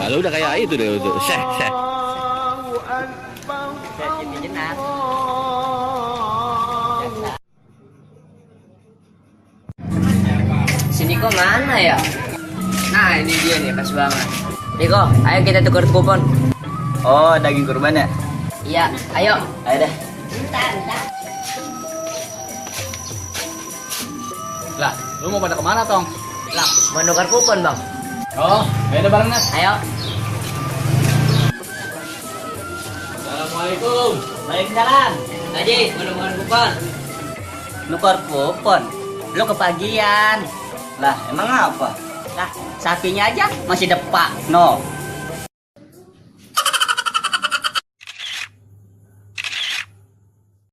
lu udah kayak itu deh itu. Syekh. Si Niko mana ya? Nah ini dia nih, pas banget. Niko, ayo kita tukar kupon. Oh, daging kurban ya? Iya, ayo. Ayo deh. Lah, lu mau pada kemana, Tong? Lah, mau tukar kupon, Bang. Oh, ayo bareng Nas. Ayo. Assalamualaikum. Waalaikumsalam. Haji, mau tukar kupon. Nukar kupon. Lu kepagian. Lah, emang apa? Lah, sapinya aja masih depak. No,